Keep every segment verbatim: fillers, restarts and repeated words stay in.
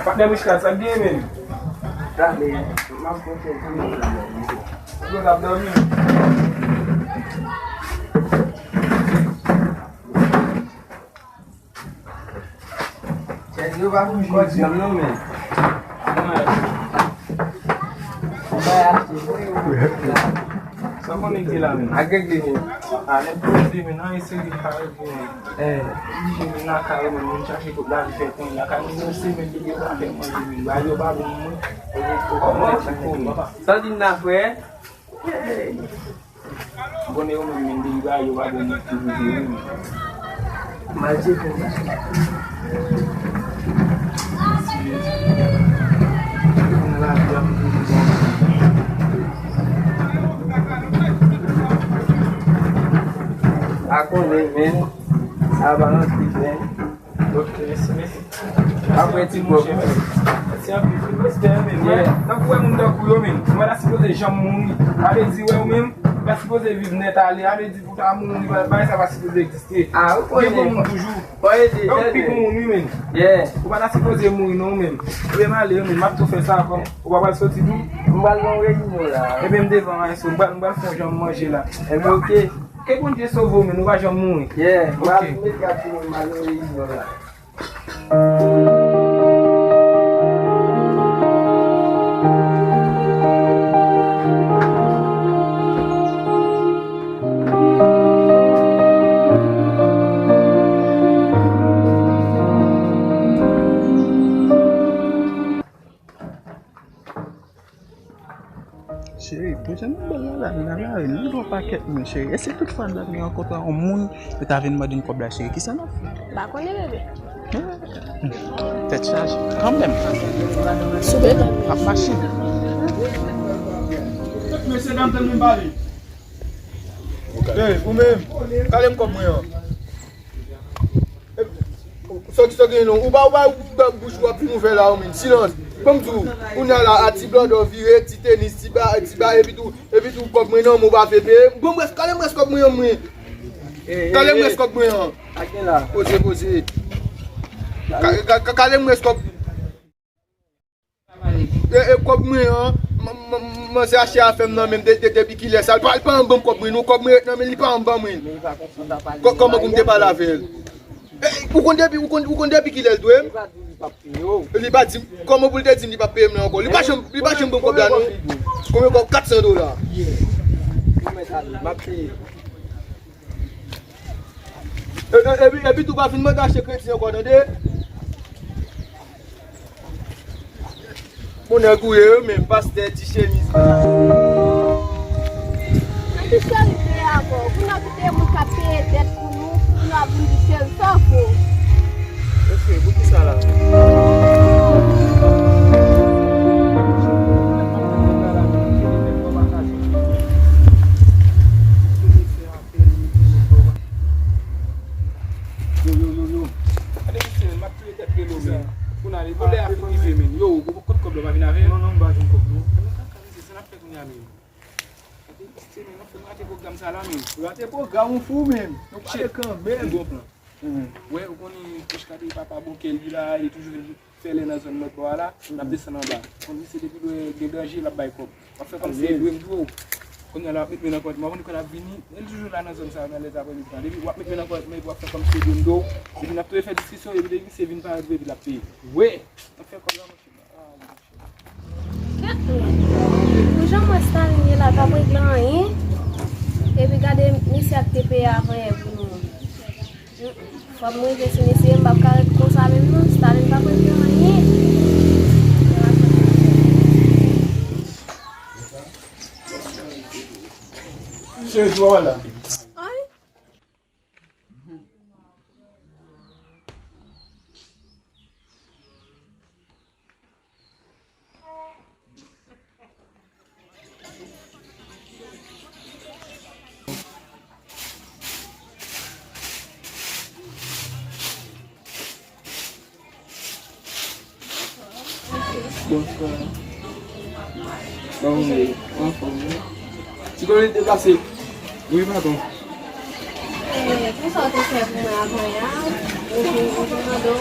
Patnè Mouchkad, sa k genyen menm? Sa, men, m ap konte pou nou la. Yo t ap dòmi. Chèz yo pa pou jwe dyanm non, men. Sa konnen ki la, men. Ak gen grenn. A, nèg poze, men, nan yon seri de parèt, men. Eh. Oblije, men, nan kay, men, moun chache tout lavi fè konnen. Lakay moun nan se, men, li gen pa fè manje, men. Bagay yo pa bon, men. Sa di n la, frè? Konnen yo menm, menm, depi ba yo pa bon, menm, ki rive, wi, menm. Maltye pou mwen. Konnen lavi a pou rive. A konnen, men, sa pa nan trip, men. Apre ti bòb. Mèsi anpil, frè. Respè, men. Wè, tankou wè moun tankou yo, men. Ou pa ta sipoze janm mouri. Sa vle di, wè, ou menm, ou pa sipoze viv nèt ale. Sa vle di, pou ta mouri, bagay sa pa sipoze egziste. Ah, ou konnen. Pi bon moun toujou. Ou pi bon moun, wi, men. Yeah. Ou pa ta sipoze mouri, non, ou menm. Ou menm ale, men. M ap tou fè sa, kòm ou pa pral soti tou. M pral nan reyinyon la. Ebyen, m devan, hein, so, m pral, m pral fè yon jan manje la. Ebyen, ok. Ke Bondye sove w, men ou pa janm mouri. Yeah, m ap met gad sou mwen, m al nan reyinyon la. Cheri, pou jan nou bèl la, la, nou nan lari, nou dwe pakèt moun, cheri. E si tout fwa nou ta vin rankontre yon moun, yo ta vin mande n kòb la, cheri, kisa n ap fè? M pa konnen, bebe. Tèt chaje, kanmenm. Sou bebe. M ap mache. Mesye dam, tann mwen pale. Ey, ou menm, kale m kòb mwen an. Sa ki, sa ki gen non? Ou pa, ou pa, ou pa bouch ou ap fin ouvè la, ou menm. Silans. Ban m di w, kounye a la, a ti blòdò vire, ti tenis, ti ba, ti ba, epi tou, epi tou, kòb mwen nan men w pa vle peye. Ban m rès, kale m rès kòb mwen an, mwen. Kale m rès kòb mwen an. Poze, poze. Ka, ka, ka, kale m rès kòb. E, e kòb mwen an, m, m, m, manzè achte afè m nan men m de, de, depi kilè sa. Li pa, li pa janm ban m kòb mwen, non, kòb mwen ret nan men l, li pa janm ban mwen. Kò-, kòman pou m te pale avè l? E, ou konn depi, ou konn, ou konn depi kilè l dwe m? Li pa di m, kòman pou l te di m li p ap peye m la ankò? Li pa janm, li pa janm ban m kòb la, non. Konbyen kòb? Kat san dola. M ap peye. E, e, epi, epi tou pa vin mande achte kredi ankò, tande? Bon nèg ou ye, wi, men pastè ti chemiz. Nan ki serite a bò? Pou nou kite moun k ap peye dèt pou nou, pou nou ap vin di cheri sa fo. Mesye, pou ki sa la? Yo, yo, yo, yo. Gade misye, m ap touye tèt Relo, men. Kounye a, volè a fin rive, men. Yo, ou kot kòb la, w pa vin avè l? Non, non, m pa jwenn kòb, non. Men kaka, misye, sa n ap fè kounye a, men. Gade misye, men, w ap fè m rate pwogram sa la, men. Rate pwogram ou fou, men. Nou pale kanmenm. M gon plan. Wè, ou konnen, Pouchka te papa bon kè li la, li toujou vin fè lè nan zòn lòt bò a la, n ap desann anba. Konn misye depi lwen gen danje, l ap bay kòb. W ap fè kòmsi e dwe m dwe w. Kounye a la, w ap met men nan kòt mwen. Ou konn lè l ap vini, men l toujou la nan zòn sa yo, nan lèzaprèmidi la. Depi w ap met men nan kòt mwen, epi w ap fè kòmsi e dwe m dwe w. Epi n ap tou fè diskisyon, epi depi misye vin parèt vre, epi l ap peye. Wi! N ap fè kòb la, monchè. Kèt wi. Pou jan mwen Stalin ye la, l p ap regle anyen. Epi gade misye ak te peye avan yè pou nou. Fò m rive sou misye, m p ap ka ret konsa menm non. Stalin p ap regle anyen. Cheri, tou wè la. Ay. Bonswa. Kòman w ye? Anfòm, wi. Ti konnen te pase. Wi, patwon. Eh, pou sa w te fè pou mwen avan yè a, ou vin, ou vin mande w,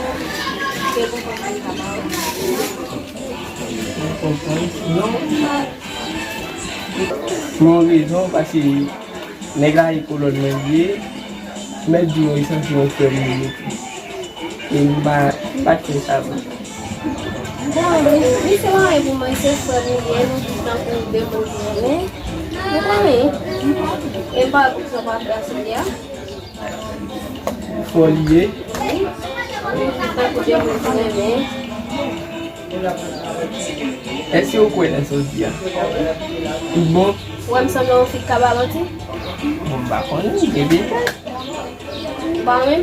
se pou kòb mwen ka ba ou. Konprann? Non, m pa. Pou yon rezon, paske nèg la e kolòn mwen li ye, mèt di mwen li sanse yon frè m li ye. E m pa, m pa t fè sa vre. Bon, li se mari pou mwen, se frè m li ye, nou tout tankou de moun ki renmen. Nou renmen. E m pa wè poukisa w pa fè asepte a. Fò li ye. Wi. Nou tout tankou de moun ki renmen. Èske w kwè nan sa w di a? Tout bon? Ou wè m sanble yon fi k ka ba manti? Bon, m pa konnen, gen detay. Ou pa renmen?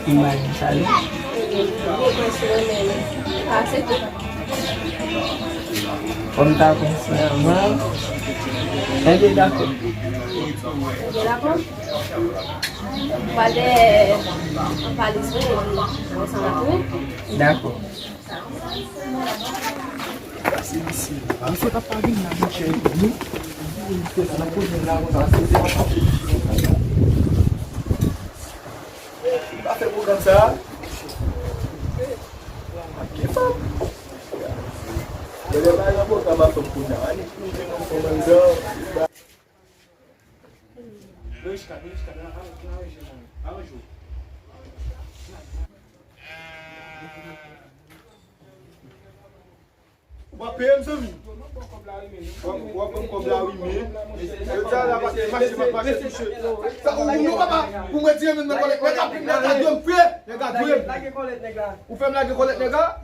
M pa di sa non. Ebyen, ou gen prens ou renmen li. Ou ka aksepte? Fò m ta panse anvan. Ebyen, dakò. Ebyen, dakò. Ou pral dèyè valiz mwen, epi ou sanble tou. Dakò. Sa se misye. Misye pa pa vin la, monchè. Nou, misye sa, n ap poze l la, konsa, se, se pa sa. Pa fè pwogram sa. Ki fanm? Lè bagay la pwogram a fanm kounye a. Annik nou jwenn yon fanm anndan. Domichka, Domichka, nan, nan, nan ranje mwen. Aranje w. Ou pa peye m, zanmi. W ap, w ap ban m kòb la, wi, men. Yo di a la, pa mache, pa mache, touche. Sa, ou, non, papa, pou mwen di, men, nan kòlèt, nèg la, nèg la dwe m, frè. Nèg la dwe m. Ou fè m lage kòlèt, nèg la?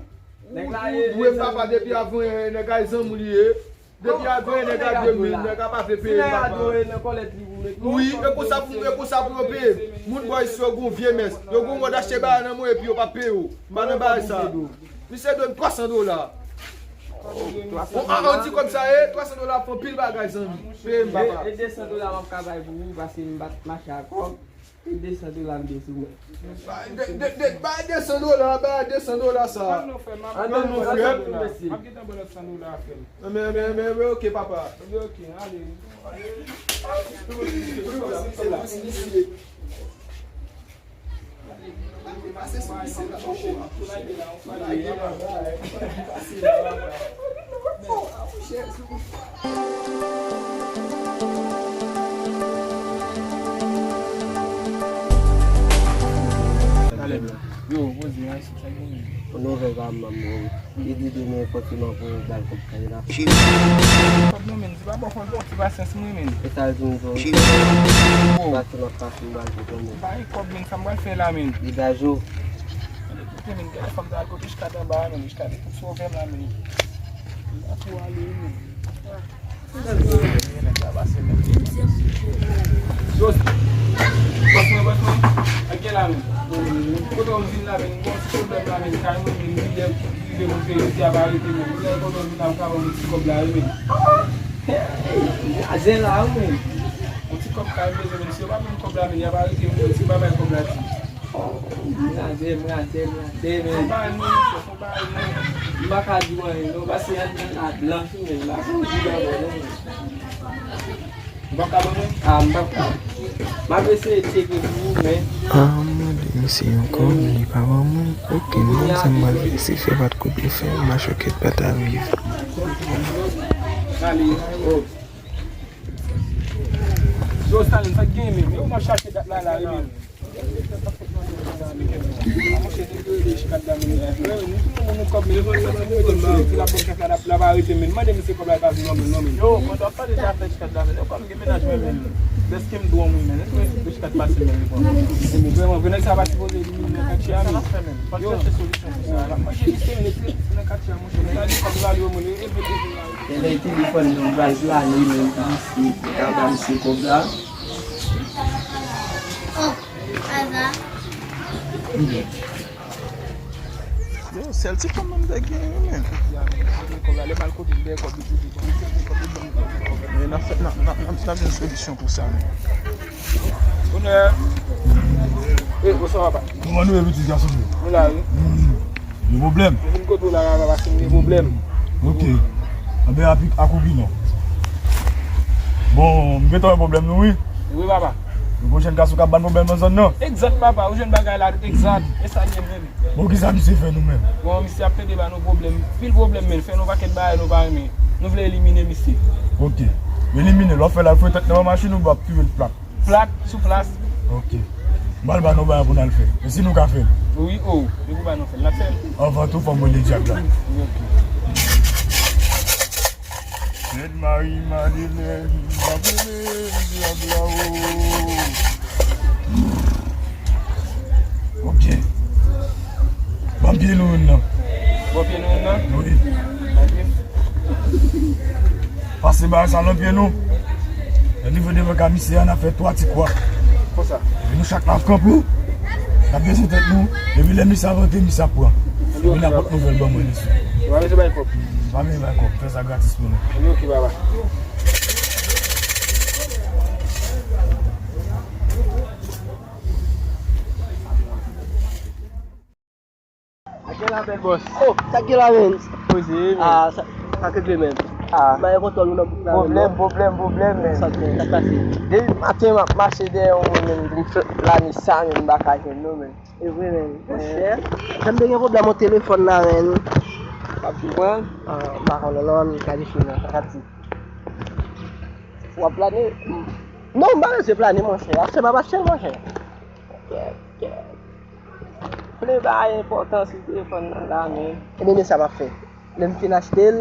Ou, ou dwe m, papa, depi avan, nèg la, e zanmi w li ye. Depi a dwe nèg a dwe mil, nèg a pa vle peye papa. Wi, e konsa pou, e konsa pou yo peye. Moun bò isi yo gon vye mès. Yo gon mòd achte bagay nan mwen epi yo pa peye w. M pa nan bagay sa. Misye dwe m twa san dola. Bon, an, an di kòb sa ye, twa san dola fè anpil bagay, zanmi. Peye m, papa. E de san dola m ap ka bay pou ou, paske m pa t mache ak kòb. E de san dola m te sou mwen. Bay de, de, de, bay de san dola, bay de san dola sa. Antann nou, antann nou, mesye. M ap gentan ba w lòt san dola, frè m. Men, men, men, men, ok, papa. Ebyen, ok, ale. Pase sou misye la. Pase sou misye la. Pase la, papa. Yo, poze, a, sa gen. Yon nouvèl pa manman, wi. Li di demen fòseman pou yo ba l kòb kay la. Kòb non, men, se pa bon, fò l bon ti pasyans, mwen, men. E sa l di m, tou. Pase m ap pase, m ba l kòb, men. Bay kòb, men, sa m pral fè la, men. Degaje w. Kote, men, gade fanm sa, kote Richcard anba a, men, Richcard, li fout sove m la, men. Li pa tou ale, men. Jos, bòs mwen, bòs mwen, ak gen la, men. Kote w vin la, men, m gon ti pwoblèm la, men, kay mwen, men, li lè rive mwen fè, yo di ap arete, men, lè kote w vin la, ou ka ban mwen ti kòb la, wi, men. Azen la, wi, men. Yon ti kòb kay mwen, men, si yo pa ban m kòb la, men, y ap arete mwen, si yo pa bay kòb la, di. Mwen atè, mwen atè, mwen atè, men. Fon bagay, mwen, fon bagay, mwen. M pa ka di w anyen, non, paske an, an, an blanch, men, m pa ka di w anyen, non, men. Ou p ap ka ban mwen? A, m p ap ka. M ap eseye tcheke pou ou, men. A, m mande misye yon kòb, li pa ban mwen. Oke, m konn sa m pral fè, si fè pa t kote fè, machòkèt pa ta viv. Ale, o. Yo, Stalin, sa k genyen menm? Yo, m ap chache dat la, la, wi, menm. Monchè, depi yo rele Richcard la, menm, nou tounen moun nou kòb, menm, nou santi nou rete sou li, la, bon, kèk la, la, la, arete, menm. Mande misye kòb la, li pa vin, non, menm, non, menm. Yo, mwen t ap pale de afè Richcard la, menm. Yo, kòm gen mennaj mwen, menm. Dèske m dwe yon moun, menm. Èske Richcard pase, menm, li pran? Menm, vrèman, vrè nèg sa pa sipoze vin nan katye a, menm. Yo, chèche solisyon pou sa. L ap manje misye, menm, nan katye a, monchè. Nèg la di kòb la, li wè moun, e, e, e, e. Genlè telefòn nan pral plane menm pou misye, pou ta ba misye kòb la. Yo, sèl ti fanm nan m te genyen, wi, men. Kòb la, lè m al kote l dèyè kòb li tou, li ban m kòb, li ban m kòb, li ban m kòb. Men n ap fè, n ap, n ap, n ap, n ap jwenn solisyon pou sa, men. Bonè. E, bonswa, papa. Kòman nou ye, pitit gason m yo? Nou la, wi. Hmm. Gen pwoblèm? M vin kote w la, papa, paske m gen pwoblèm. Ok. Anben, api, akoupi non. Bon, m gentan wè pwoblèm nou, wi. Wi, papa. Nou gon jèn gason k ap ban n pwoblèm nan zòn nan. Egzat, papa, ou jwenn bagay la, egzat. E sa l ye menm. Bon, kisa misye fè nou menm? Bon, misye ap plede ba nou pwoblèm, pil pwoblèm, men fè nou pakèt bagay nou pa renmen. Nou vle elimine misye. Ok. Elimine l, w ap fè l al fouye tèt nan yon machin oubyen w ap kire l plat? Plat, sou plas. Ok. M pral ba nou bagay pou n al fè. E si nou ka fè l? Wi, o. Depi w ba nou fè l, n ap fè l. Anvan tou, fò m rele dyab la. Wi, ok. Sent Mari Madelèn, m ap rele dyab la, o. Ok. Ban m pye nou youn nan. Ban pye nou youn nan? Wi. Ok. Pase bagay sa nan pye nou. Nan nivo devan kay misye a, n a fè twa ti kwa. Konsa. Epi nou chak la ap kanpe. N ap bese tèt nou. Epi lè misye ap antre, misye ap pran. Epi n ap pot nouvèl ban mwen mesye. Ou pa bezwen bay kòb. Pa bezwen bay kòb. Fè sa gratis pou nou. Ok, baba. Sa k gen la, bèl bòs? Oh, sa k gen la, menm? Poze, menm. Ah, sa, sa k regle menm? Ah. Bagay kontwòl ou nan bouk la, menm, pwoblèm, non? Pwoblèm, pwoblèm, menm. Sa k gen, sa k pase? Depi maten, m ap mache dèyè yon moun, menm, depi lane sa, menm, m pa ka jwenn nou, menm. E vre, menm. Monchè, jan m te gen pwoblèm an telefòn la, menm. W ap di mwen? Ah, m pa konnen, non, m ka di fini, sa k ap di. W ap plane? Non, m pa bezwen plane, monchè. Ap fè m ap achte l, monchè. Kèt, kèt. Vle bay enpòtans li telefòn nan la, men. Ebyen, men sa m ap fè. Lè m fin achte l,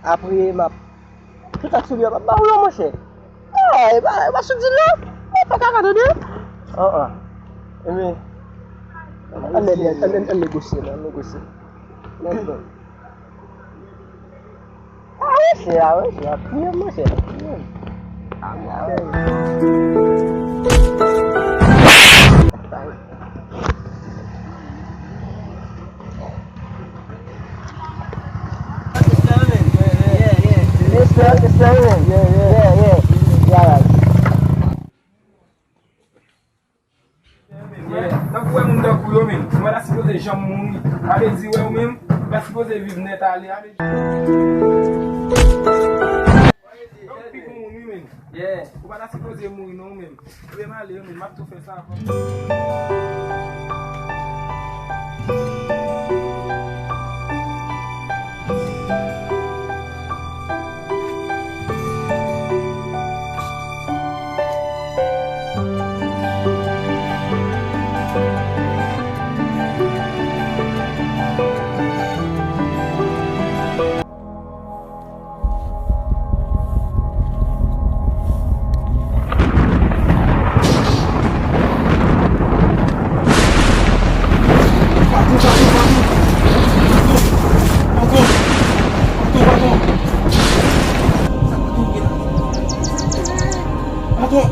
apre m ap, tout sa k sou li a, m ap ba w yo, monchè. Ah, e pa, e pa sou di l la. E pa kaka tande. An, an. Ebyen, ann, ann, ann, ann negosye, non, ann negosye. Let's go. Ah, monchè, ah, monchè, ap touye m, monchè, ap touye m. Ah, monchè. Respect, respect, man. Yeah, yeah. Yeah, yeah. Yeah, right. Tankou wè moun tankou yo, men. Ou pa ta sipoze janm mouri. Sa vle di, wè, ou menm, ou pa sipoze viv nèt ale. Sa vle di, donk, pi gon moun, wi, men. Ou pa ta sipoze mouri, non, ou menm. Ou menm ale, wi, men. M ap tou fè sa ankò. Patwon,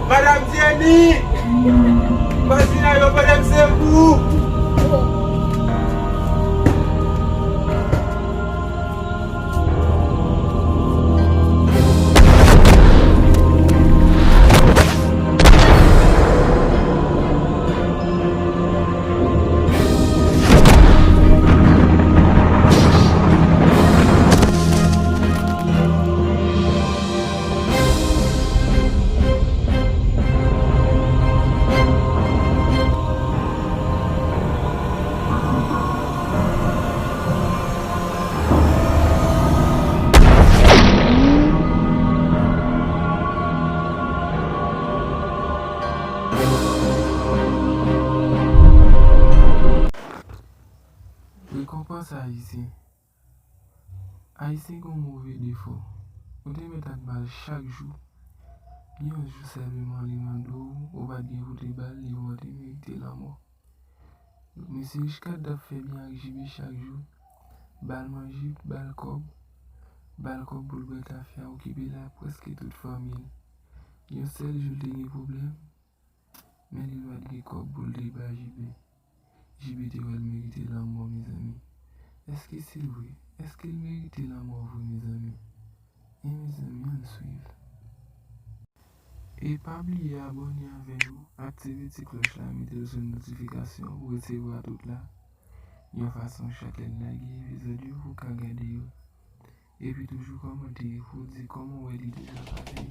Madanm Jenny! Matina yo pandan m se pou! Rekonpans Ayisyen. Ayisyen gen yon move defo. Ou te mèt ak bal chak jou. Gen yon jou sèlman li mande w, ou pa t gen pou te ba l, li wè w te merite lanmò. Mesye Richcard t ap fè byen ak J B chak jou. Ba l manje, ba l kòb, ba l kòb pou l bwè kafe a, okipe l ak prèske tout fanmi l. Yon sèl jou l te gen pwoblèm, men li pa t gen kòb pou l te ba J B. J B te wè l merite lanmò, mezanmi. Èske se vre? Èske l merite lanmò vre, mezanmi? E mezanmi, ann swiv. E pa bliye abòne avè nou, aktive ti klòch la, mete l sou notifikasyon pou w resevwa tout la. Yon fason chak lè n lage epizòd yo, ou ka gade yo. Epi toujou kòmante pou w di kòman w wè li deja pase.